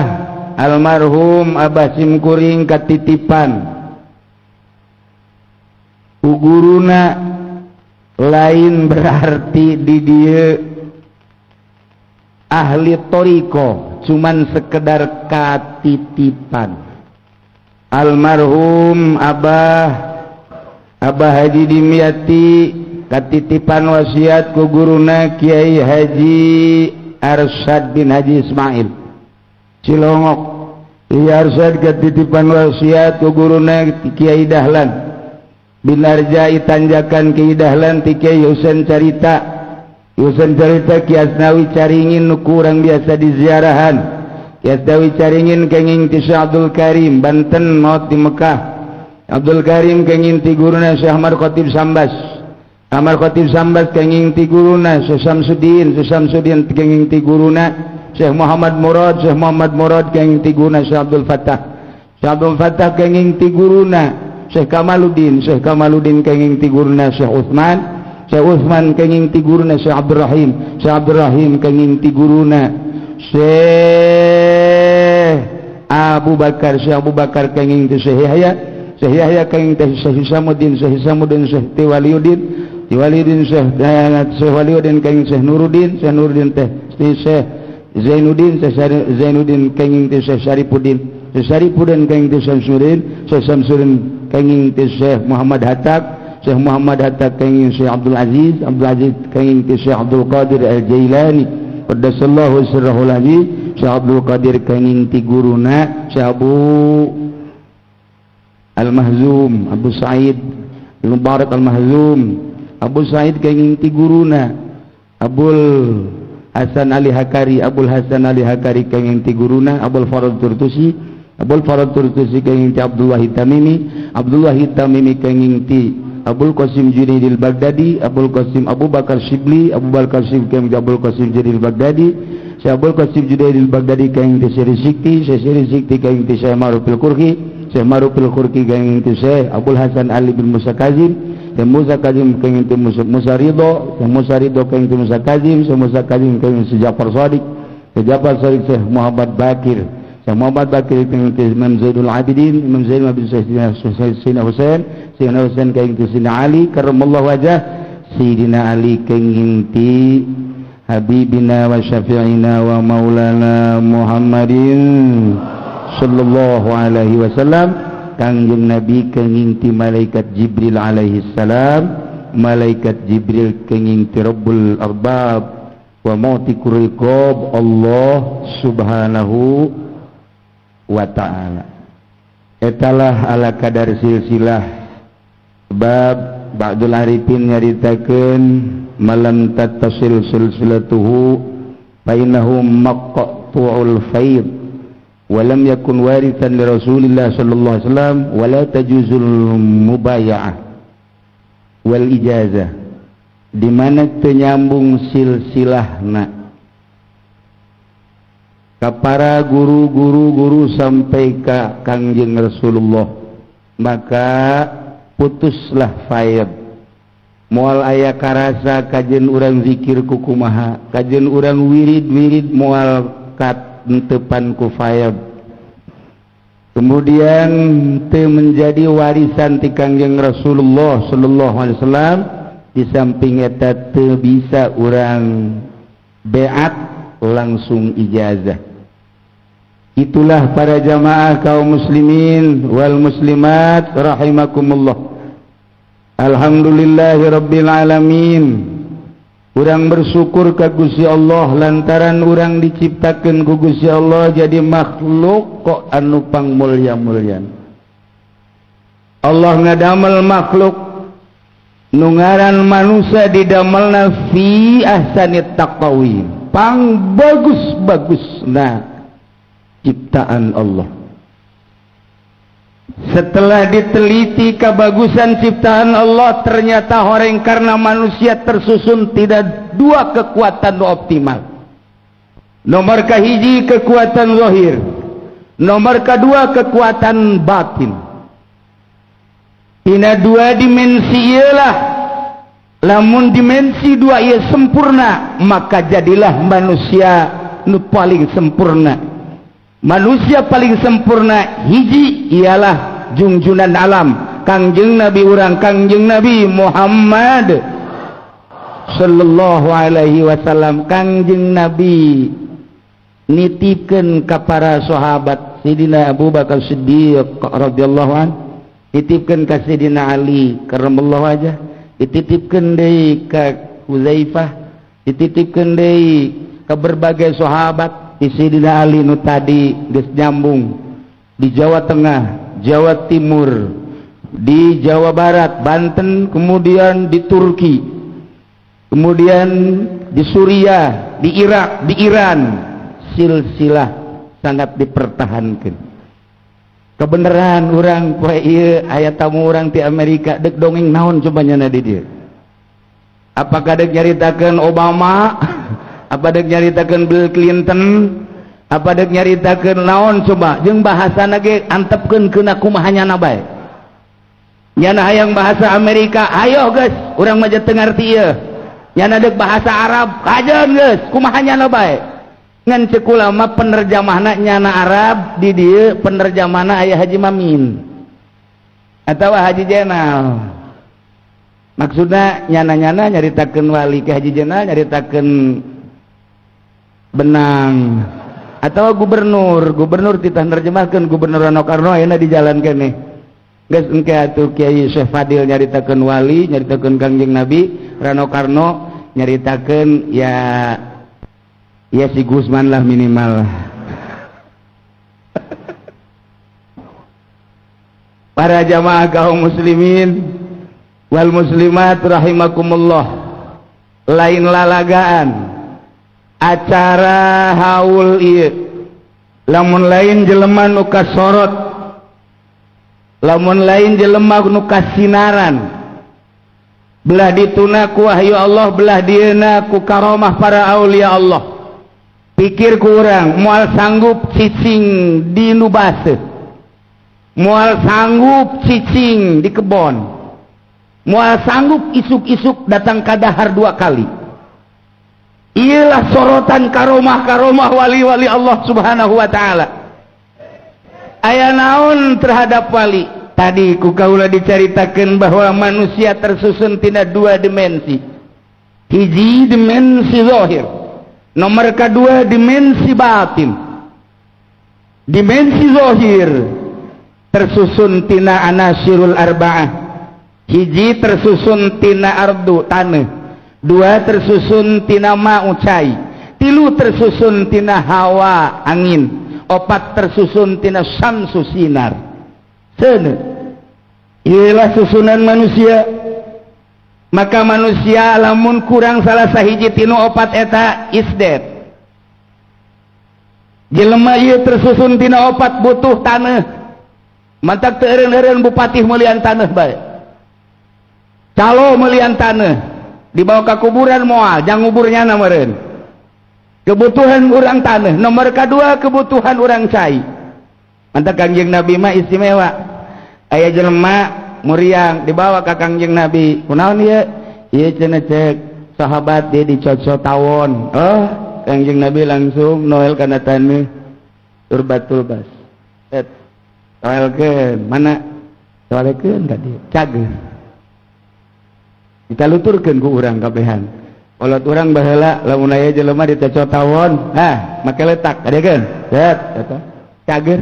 almarhum Abah Simkuring katitipan ku guruna lain berarti di dieu ahli toriko, cuman sekedar katitipan. Almarhum Abah Haji Dimyati katitipan wasiat ku guruna Kiai Haji Arsyad bin Haji Ismail Cilongok. Kiai Arsyad katitipan wasiat ku guruna Kiai Dahlan bin Arjai tanjakan Kiai Dahlan ti Kiai Husain Carita. Husain Carita Ki Asnawi Caringin nu kurang biasa diziarahan. Ki Asnawi Caringin kenging ti Syekh Abdul Karim Banten maot di Mekah. Abdul Karim kenging ti guruna Syekh Ahmad Khatib Sambas. Amar Khatib Sambas kenging ti guruna Syekh Samsudin, Syekh Samsudin kenging ti guruna Syekh Muhammad Murad, Syekh Muhammad Murad kenging ti guruna Syekh Abdul Fattah. Syekh Abdul Fattah kenging ti guruna Syekh Kamaluddin, Syekh Kamaluddin kenging ti guruna Syekh Utsman, Syekh Utsman kenging ti guruna Syekh Abdul Rahim, Syekh Abdul Rahim kenging ti guruna Syekh Abu Bakar, Syekh Abu Bakar kenging ti Syekh Yahya, Syekh Yahya kenging ti Syekh Hisamuddin, Syekh Hisamuddin Syekh Tiwaliuddin, Tiwaliuddin Syekh Syekh Waliuddin kenging Syekh Nuruddin, Syekh Nuruddin teh Syekh Zainuddin, Syekh Zainuddin kenging ti Syekh Syarifuddin, Syekh Syarifuddin kenging ti Syekh Samsudin, Syekh Samsudin kenging ti Syekh Muhammad Hatta, Syekh Muhammad Hatta kenging Syekh Abdul Aziz, Abdul Aziz kenging ti Syekh Abdul Qadir Al-Jailani qaddasallahu sirrahul aziz, Syekh Abdul Qadir kenging ti guruna Syekh Abu Al-Mahzum, Abu Sa'id Al-Mubarak Al-Mahzum, Abu Sa'id kenging ti guruna Abul Hasan Ali Hakari, Abul Hasan Ali Hakari kenging ti guruna Abul Farad Turtusi, Abul Farad Turtusi kenging ti Abdullah Tamimi, Abdullah Tamimi kenging ti Abul Qasim Junaidil Baghdadi, Abul Qasim Abu Bakar Shibli, Abu Bakar Shibli kenging ti Abul Qasim Junaidil Baghdadi, Syekh Abul Qasim Junaidil Baghdadi kenging ti Syekh Sikti, Syekh Sikti kenging ti Syekh Ma'ruf Al-Qurhi, Syekh Ma'ruf Al-Qurhi kenging ti Syekh Abul Hasan Ali bin Musa Kazim, Syekh Musa Kazim kenging ti Musa Ridho, Syekh Musa Ridho kenging ti Musa Kazim, Syekh Musa Kazim kenging ti Ja'far Shadiq, Syekh Ja'far Shadiq Syekh Muhammad Bakir, Syekh Muhammad Bakir kenging ti Imam Zainul Abidin, Imam Zainul Abidin Sayyidina Husain, Sayyidina Husain kenging ti Sayyidina Ali karramallahu wajah, Sayyidina Ali kenging ti Habibina wa syafi'ina wa maulana Muhammadin sallallahu alaihi wasallam, Kangjeng Nabi kenging ti malaikat Jibril alaihi salam, malaikat Jibril kenging ti Rabbul Arbab wa mu'tiqur riqab Allah subhanahu wa ta'ala. Etalah ala kadar silsilah bab Ba'dul Arifin nyaritakeun malam tattasil silsilatuhu fa innahu maqtu'ul faid wa lam yakun warithan li Rasulillah sallallahu alaihi wasallam wa la tajuzul mubaya'ah wal ijazah, di mana teu nyambung silsilahna ka para guru-guru guru sampai ka Kangjeng Rasulullah, maka putuslah faid. Moal aya karasa kajen urang zikir kukumaha, kajen urang wirid-wirid moal katentepan ku faid. Kemudian teu menjadi warisan ti Kangjeng Rasulullah sallallahu alaihi wasallam. Di samping eta teu bisa urang beat langsung ijazah. Itulah para jamaah kaum muslimin wal muslimat rahimakumullah. Alhamdulillahirabbil alamin. Urang bersyukur ka Gusti Allah lantaran urang diciptakeun ku Gusti Allah jadi makhluk kok anu pangmulia-mulia. Allah ngadamel makhluk nu ngaran manusia didamelna fi ahsani taqwim, pang bagus-bagusna ciptaan Allah. Setelah diteliti kebagusan ciptaan Allah, ternyata horeng karena manusia tersusun tidak dua kekuatan optimal. Nomor kahiji kekuatan zahir, nomor kedua kekuatan batin. Tina dua dimensi ialah, lamun dimensi dua ia sempurna, maka jadilah manusia nu paling sempurna. Manusia paling sempurna hiji ialah junjunan alam Kangjeng Nabi urang Kangjeng Nabi Muhammad sallallahu alaihi wasallam. Kangjeng Nabi nitipkeun ka para sahabat Sidina Abu Bakar Siddiq radhiyallahu an, nitipkeun ka Sidina Ali karramallahu wajah, dititipkeun deui ka Huzaifah, dititipkeun deui ka berbagai sahabat. Sidina Ali nu tadi geus nyambung di Jawa Tengah, Jawa Timur, di Jawa Barat, Banten, kemudian di Turki, kemudian di Suriah, di Irak, di Iran, silsilah sangat dipertahankan. Kebenaran orang poe ieu aya tamu urang ti Amerika dek dongeng naon coba nyana di dieu. Apakah dek nyaritakeun Obama? Apa dek nyaritakeun Bill Clinton? Apa dek nyaritakeun naon coba? Jeung bahasana ge antepkeun keuna kumaha nyana bae. Nyana hayang bahasa Amerika, ayo geus, urang mah teu ngarti ieu. Nyana dek bahasa Arab, kajeun geus, kumaha nyana bae. Ngan ceuk ulama penerjemahna nyana Arab di dieu penerjemahna aya Haji Mamin atau Haji Jenal. Maksudna nyana-nyana nyaritakeun wali ke Haji Jenal, nyaritakeun benang atau gubernur, gubernur titah nerjemahkeun gubernur Rano Karno ayeuna di jalan keneh. Geus engke atuh Kiai Syekh Fadil nyaritakeun wali, nyaritakeun Kangjeng Nabi, Rano Karno nyaritakeun ya ya si Gusman lah minimal. Para jamaah kaum muslimin wal muslimat rahimakumullah, lain lalagaan acara haul ieu lamun lain jelema nu kasorot, lamun lain jelema nu kasinaran, belah dituna ku wahyu Allah, belah dieuna ku karomah para aulia Allah. Pikir ku urang moal sanggup cicing di nu baseuh, moal sanggup cicing di kebon, moal sanggup isuk-isuk datang ka dahar dua kali. Ialah sorotan karomah-karomah wali-wali Allah Subhanahu wa ta'ala. Aya naon terhadap wali? Tadi ku kaula dicaritakeun bahwa manusia tersusun tina dua dimensi. Hiji dimensi zahir, nomor kedua dimensi batin. Dimensi zahir tersusun tina anasirul arba'ah. Hiji tersusun tina ardu tanah, dua tersusun tina ma'u cai, tilu tersusun tina hawa angin, opat tersusun tina syamsu sinar. Seuneu ialah susunan manusia. Maka manusia lamun kurang salah sahiji tinu opat eta is dead. Jelema ieu tersusun tina opat butuh tanah. Mantak teu eureun-eureun bupati meulian tanah bae, calo meulian tanah, dibawa ke kuburan moal jang nguburnya meureun. Kebutuhan urang tanah, nomor kedua kebutuhan urang cai. Mantak Kangjeng Nabi mah istimewa. Aya jelema muriang dibawa ka Kangjeng Nabi, kunaon ieu? Ieu cenah cek sahabat dia dicocok tawon. Oh, Kangjeng Nabi langsung noel kana taneuh turbatul bas. Et noelkeun mana? Noelkeun ka dieu, cager. Kita luturkeun ku urang kabehan. Kolot urang baheula lamun aya jelema dicocok tawon, hah, make letak kadekeun. Set eta cager.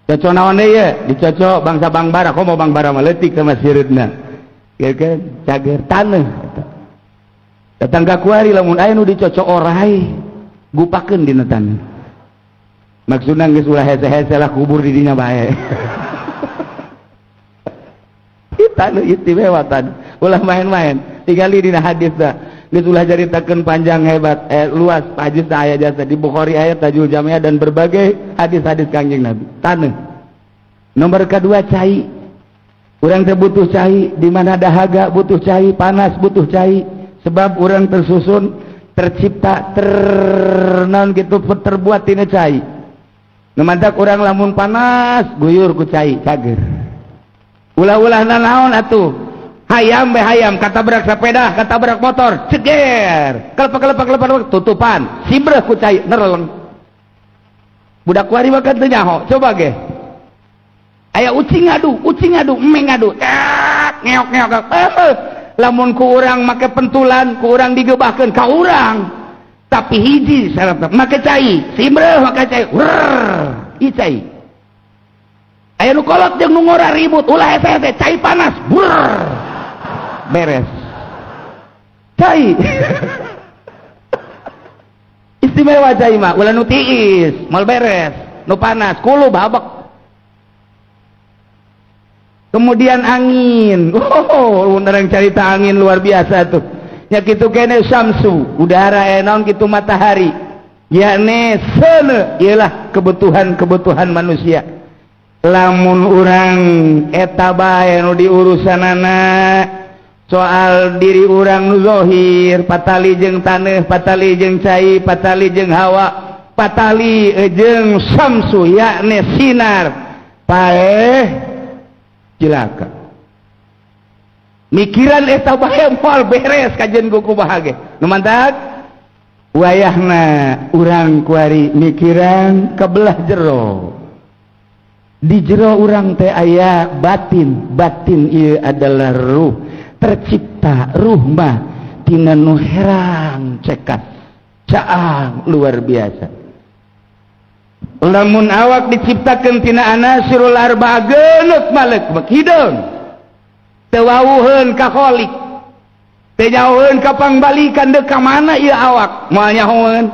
Cocok naon deui ye? Dicocok bangsa Bangbara, komo Bangbara mah leutik sama sireutna. Ieu kan cager taneuh eta. Datang ka kuari lamun aya nu dicocok orai, gupakeun dina taneuh. Maksudna geus ulah hese-hese lah kubur di dinya bae. Taneuh istimewa taneuh. Ulah main-main. Tingali dina hadis dah. Geus ulah caritakeun panjang hebat, luas hadis aya jasa di Bukhari aya Tajul Jamiah dan berbagai hadis-hadis Kangjeng Nabi. Taneuh. Nomor kedua cai. Urang teh butuh cai, di mana dahaga butuh cai, panas butuh cai, sebab urang tersusun, tercipta, ternaon gitu terbuat tina cai. Nu mantak urang lamun panas guyur ku cai cager. Ulah-ulah nanaon atuh. Hayam be hayam katabrak sepeda, katabrak motor, ceger. Kelepek-kelepek tutupan, sibreh ku cai nereleng. Budak kuari mah kan teu nyaho, coba ge. Aya ucing ngadu, emeng ngadu. Ngeok ngeok. Lamun ku urang make pentulan, ku urang digebahkeun ka urang. Tapi hiji syaratna make cai, sibreh make cai. Wrrr, ieu cai. Aya nu kolot jeung nu ngora ribut, ulah hese-hese, cai panas. Brrr. Beres. Cai. Istimewa cai mah, ulah nu tiis, moal beres, nu panas, kulu babek. Kemudian angin. Oh, urang carita angin luar biasa tuh. Nya kitu kene syamsu, udara naon kitu matahari. Yakni seuneu ialah kebutuhan-kebutuhan manusia. Lamun urang eta bae nu diurusanana soal diri urang nu zahir, patali jeung taneuh, patali jeung cai, patali jeung hawa, patali jeung syamsu yakni sinar. Paeh cilaka. Mikiran eta bae moal beres kajen ku kumaha ge. Nu mantak wayahna urang kuari mikiran kebelah jero. Di jero urang teh aya batin, batin ieu adalah ruh. Tercipta ruh mah tina nu herang cekat caang luar biasa. Lamun awak diciptakan tina anasirul arba, geuneuh malek hideung, teu wawuheun ka kholik, teu jauheun ka pangbalikan, deuk ka mana ieu awak moal nyahoeun.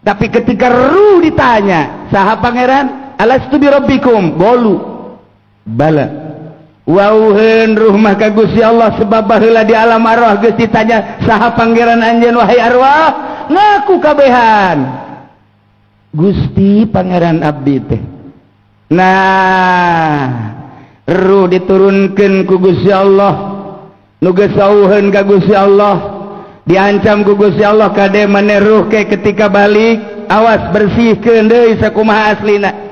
Tapi ketika ruh ditanya, "Saha pangeran?" "Alastu bi rabbikum?" Qalu bala. Wawuheun ruh mah ka Gusti Allah, sebab baheula di alam arwah geus ditanya, "Saha pangeran anjeun, wahai arwah?" Ngaku kabehan, "Gusti pangeran abdi teh." Nah, ruh diturunkan ku Gusti Allah, nu geus wawuheun ka Gusti Allah, diancam ku Gusti Allah, "Kade maneh ruh ke ketika balik, awas, bersihkeun deui sakumaha aslina."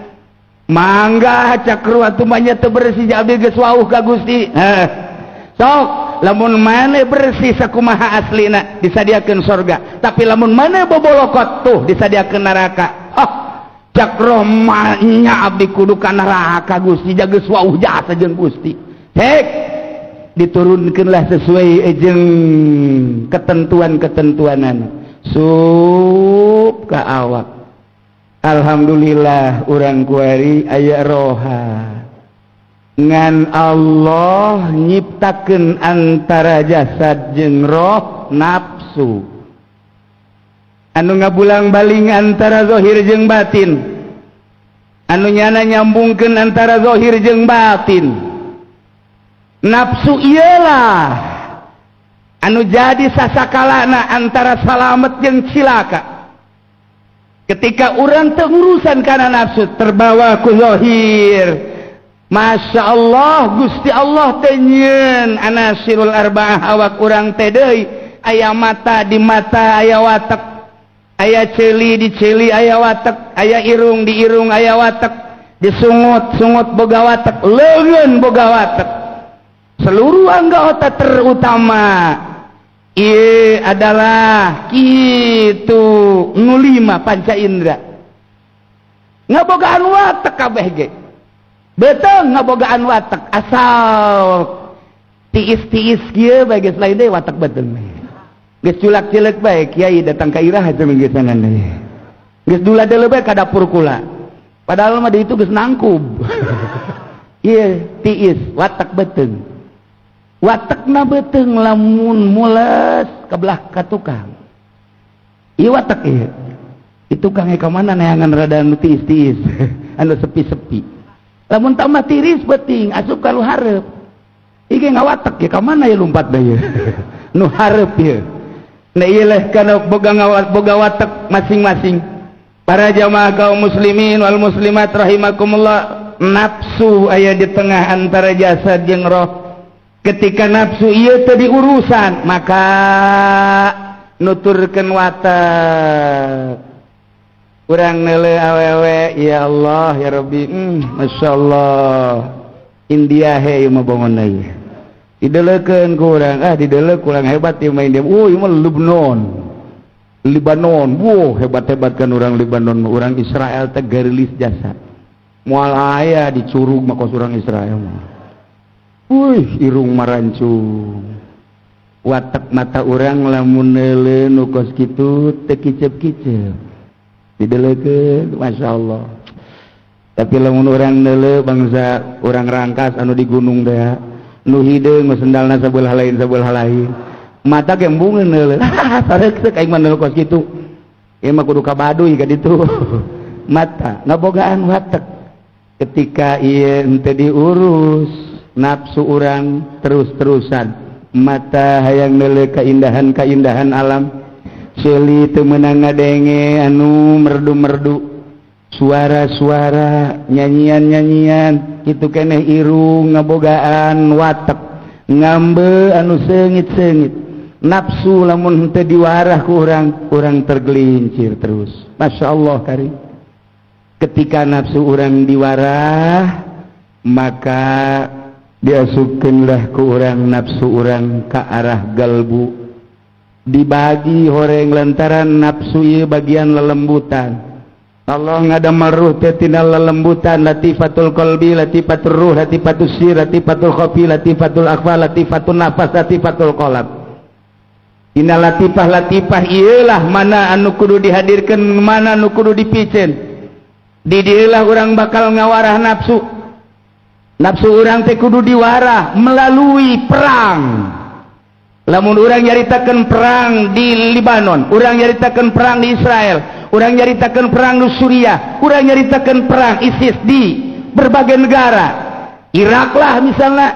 "Mangga," cak ruh, "atuh mah nya teu bersih, abdi geus wawuh ka Gusti." Heh. Sok lamun maneh bersih sakumaha aslina, disadiakeun sorga, tapi lamun maneh bobolokot, tuh disadiakeun neraka. "Oh," cak roh, "nya abdi kudu ka neraka, Gusti, geus wawuh jasa jeung Gusti." Hek, diturunkanlah sesuai jeung ketentuan-ketentuanan sup ka awak. Alhamdulillah, urang kuari aya roha, ngan Allah nyiptakeun antara jasad jeung roh nafsu anu ngabulang baling antara zahir jeung batin, anu nyana nyambungkeun antara zahir jeung batin. Nafsu iyalah anu jadi sasakalana antara salamet jeung cilaka. Ketika orang terurusan karena nafsu, terbawa ku zahir. Masya Allah, Gusti Allah teh nyieun anasirul arba'ah awak urang teh deui. Aya mata, di mata aya watek, aya ceuli, di ceuli aya watek, aya irung, di irung aya watek, disungut sungut boga watek, leungeun boga watek, seluruh anggota, terutama ieu adalah kitu nu lima panca indra ngabogaan watek kabeh ge. Beuteung ngabogaan watek, asal tiis-tiis kieu bae geus lain deui watek beuteung. Geus culak-cileuk bae, kiai datang ka iraha teh geus deui. Geus dula deuleu bae ka dapur kula. Padahal mah di itu geus nangkub. Ieu tiis watek beuteung. Watekna beuteung lamun mules ka belah ka tukang. Ieu watek ieu. Itu kang ka mana neangan rada anu tiis-tiis, anu sepi-sepi. Lamun tambah tiris beuting asup ka nu hareup. Iki ngawatek ya, ka mana ya lumpat deui nu hareup ieu. Nah, ieu leh kana boga ngawat, boga watek masing-masing. Para jamaah kaum muslimin wal muslimat rahimakumullah, nafsu aya di tengah antara jasad jeung roh. Ketika nafsu ieu teu diurusan, maka nuturkeun watek. Urang neuleuh awewe, ya Allah ya Rabbi, Masya Allah, India he ieu mah bongona ieu. Dideleukeun ku urang, ah, dideuleu kurang hebat ieu mah India. Oh, ieu mah Lebanon. Libanon, wow, hebat-hebat kan orang Libanon, orang Israel teh garilis jasa. Moal aya di curug mah kos orang Israel mah. Wih, irung marancung. Watak mata urang lamun neuleuh nu kos kitu teu kicep-kicep. Dideleukeun, Masya Allah. Tapi lamun urang neuleuh bangsa urang Rangkas anu di gunung teh, nu hideung sendalna sabelah lain sabelah lain. Mata gembungeun neuleuh. Sareuk aing mah neuleuh kos kitu. Ieu mah kudu ka Baduy ka ditu. Mata ngabogaan watek. Ketika ieu henteu diurus, nafsu urang terus-terusan, mata hayang neuleuh keindahan-keindahan alam, ceuli teu meunang ngadenge anu merdu-merdu, suara-suara nyanyian-nyanyian kitu keneh, irung ngabogaan watek ngambe anu seungit-seungit. Nafsu lamun henteu diwarah ku urang, urang tergelincir terus. Masya Allah kari. Ketika nafsu urang diwarah, maka diasupkeunlah ku urang nafsu urang ke arah galbu, dibagi horeng lantaran nafsu ieu bagian lelembutan. Allah ngadamel ruh teh tina lelembutan, latifatul qalbi, latifatul ruh, latifatul sir, latifatul khafi, latifatul akhfa, latifatul nafas, latifatul qalb. Dina latifah latifah ieulah mana anu kudu dihadirkeun, mana anu kudu dipicen. Di dieulah urang bakal ngawarah nafsu. Nafsu urang teh kudu diwarah melalui perang. Lamun urang nyaritakeun perang di Libanon, urang nyaritakeun perang di Israel, urang nyaritakeun perang di Suriah, urang nyaritakeun perang ISIS di berbagai negara, Irak lah misalnya,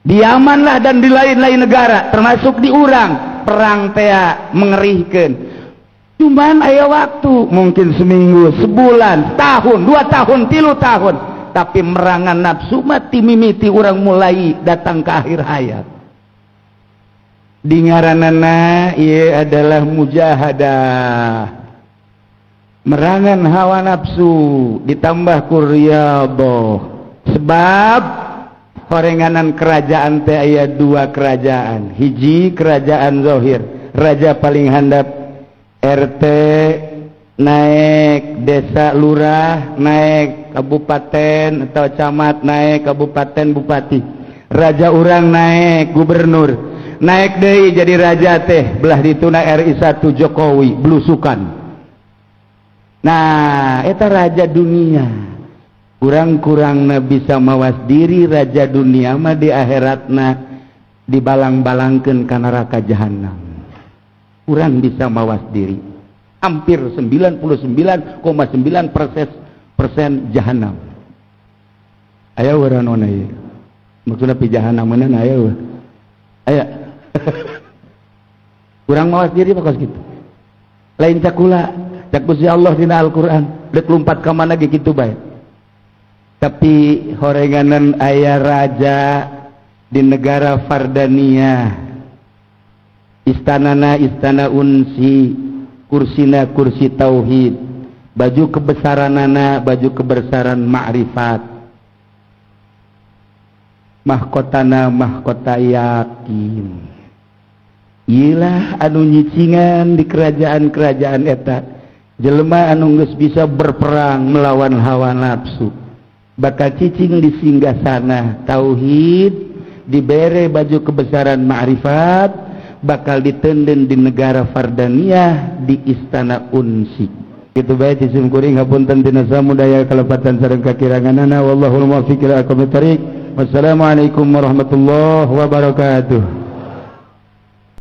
di Yaman lah, dan di lain-lain negara, termasuk di urang, perang teh mengerikan. Cuman aya waktu mungkin seminggu, sebulan, tahun, 2 tahun, 3 tahun, tapi merangan nafsu mati mimiti urang mulai datang ke akhir hayat. Di ngaranana ieu adalah mujahadah, merangan hawa nafsu ditambah ku riyadhah. Sebab horenganan kerajaan teh aya dua kerajaan. Hiji kerajaan zohir, raja paling handap, RT naik, desa lurah naik, kabupaten atau camat naik, kabupaten bupati, raja urang naik gubernur, naik deui jadi raja teh belah dituna RI 1 Jokowi blusukan. Nah, eta raja dunia kurang-kurang bisa mawas diri. Raja dunia mah di akhiratna dibalang-balangkeun ka neraka jahanam. Kurang bisa mawas diri, hampir 99,9% jahanam. Aya urang ieu maksudna pi jahanam mana aya aya kurang mawas diri mah kos kitu. Lain cakula, cak Gusti Allah dina Al-Qur'an, dek lumpat ka mana ge kitu bae. Tapi horenganan aya raja di negara Fardania, istanana istana unsi, kursina kursi tauhid, baju kebesaranana baju kebesaran ma'rifat, mahkotana mahkota yakin. Ilah anu nyicingan di kerajaan-kerajaan eta jelema anu geus bisa berperang melawan hawa nafsu, bakal cicing di singgasana tauhid, dibere baju kebesaran ma'rifat, bakal ditenden di negara Fardaniyah di istana Unsi. Kitu bae ti sim kuring, hapunten tina samudaya kalepatan sareng kakiranganana. Wallahul muwaffiq ila aqwamit thoriq. Wassalamualaikum warahmatullahi wabarakatuh.